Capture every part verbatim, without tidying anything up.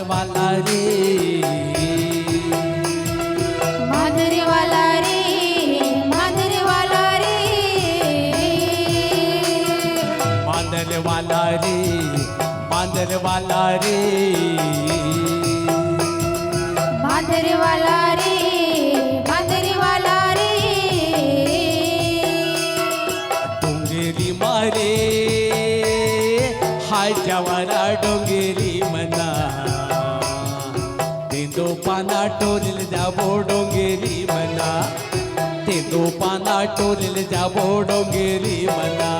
वाला रे, मांदर वाला रे, मांदर वाला रे, मांदर वाला रे, मांदर वाला रे, मांदर वाला रे, मांदर वाला रे। डोंगरी मारे, हाय जवारा डोंगरी मना, तेंदू पाना टोलिल जाबो डोंगरी मना, तेंदू पाना टोलिल जाबो डोंगरी मना।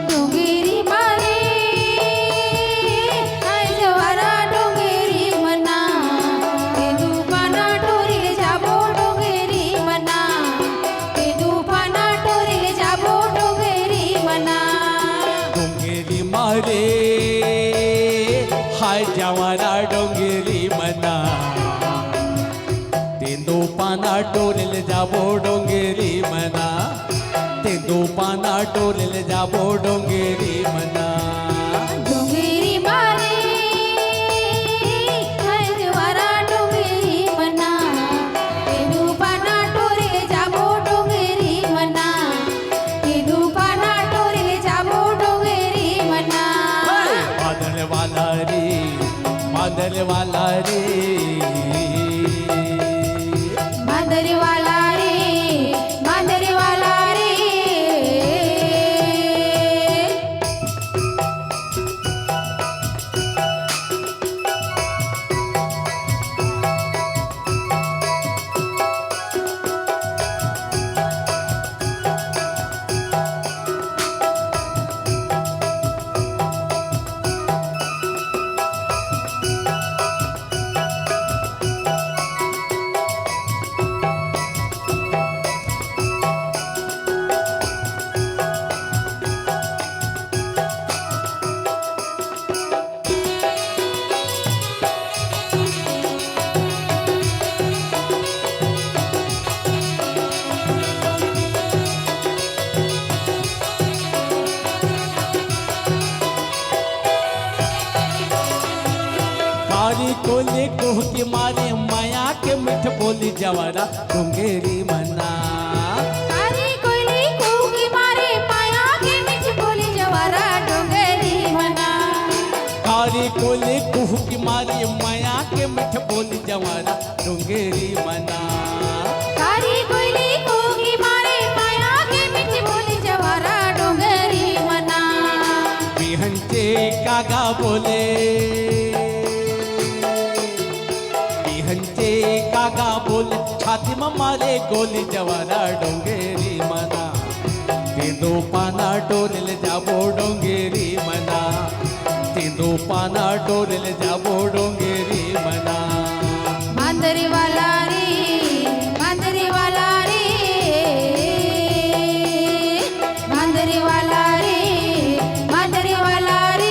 डोंगरी मारे, हाय जवारा डोंगरी मना, तेंदू पाना टोलिल जाबो डोंगरी मना। तेंदू पाना टोरे ले जाबो डोंगरी मना। डोंगरी मारे, हाय जवारा डोंगरी मना। तेंदू पाना टोरे ले जाबो डोंगरी मना। तेंदू पाना टोरे ले जाबो डोंगरी मना। डोंगरी मारे, हाय जवारा डोंगरी मना। तेंदू पाना टोरे जाबो डोंगरी मना, तेंदू पाना टोरे जाबो डोंगरी मना। बादल वाला रे, बादल वाला रे, बादल वाला रे, बादल वाला रे। कारी कोयली कुहकी मारे, मया के मीठ बोली जवारा डोंगरी मना। कारी कोयली कुहकी मारे, मया के मीठ बोली जवारा डोंगरी मना। कारी कोयली कुहकी मारे, मया के मीठ बोली जवारा डोंगरी मना। कारी कोयली कुहकी मारे, मया के मीठ बोली जवारा डोंगरी मना। बिहनचे कागा बोले, बिहनचे कागा बोले, छाती म मारे गोली जवारा डोंगरी मना। तेंदू पाना टोरे ले जाबो डोंगरी मना। तेंदू पाना टोरे ले जाबो डोंगरी मना। मांदरी वाला रे, मांदरी वाला रे, मांदरी वाला रे, मांदरी वाला रे।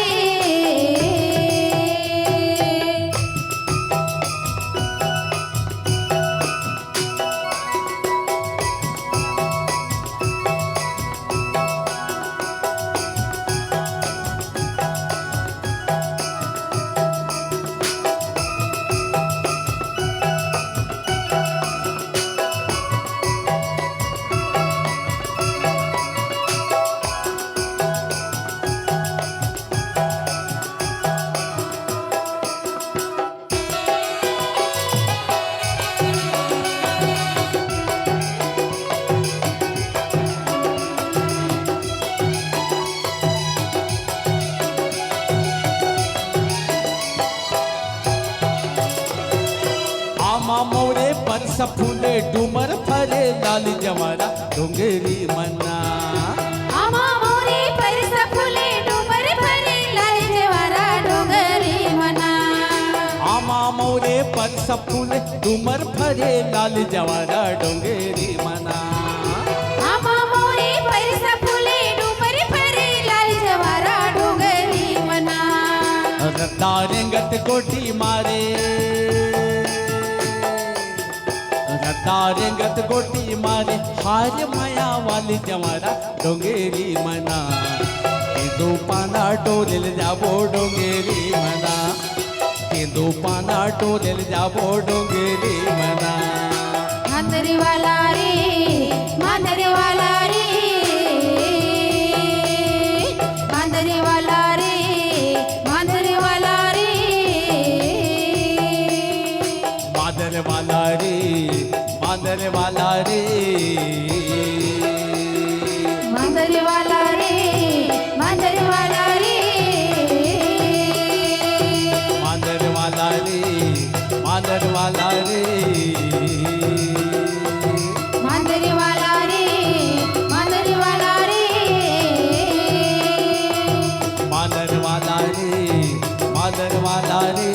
आमा मोरे परस फूले, डूमर फरे लाल जवारा डोंगरी मना। आमा मोरे परस फूले, डूमर फरे लाल जवारा डोंगरी मना। आमा मोरे परस फूले, डूमर फरे लाल जवारा डोंगरी मना। आमा मोरे परस फूले, डूमर फरे लाल जवारा डोंगरी मना। रद्दा रेंगत गोटी मारे, रद्दा रेंगत गोटी मारे, हाय मया वाली जवारा डोंगरी मना। तेंदू पाना टोरे ले जाबो डोंगरी मना। दो पाना टोले ल जाबो डोंगरी मना। मांदरी वाला रे, मांदरी वाला रे, मांदरी वाला रे, मांदरी वाला रे। मांदर वाला रे, मांदर वाला रे। मांदर वाला रे, मांदर वाला रे। मांदर वाला रे, मांदर वाला रे। मांदर वाला रे, मांदर वाला रे। मांदर वाला रे, मांदर वाला रे।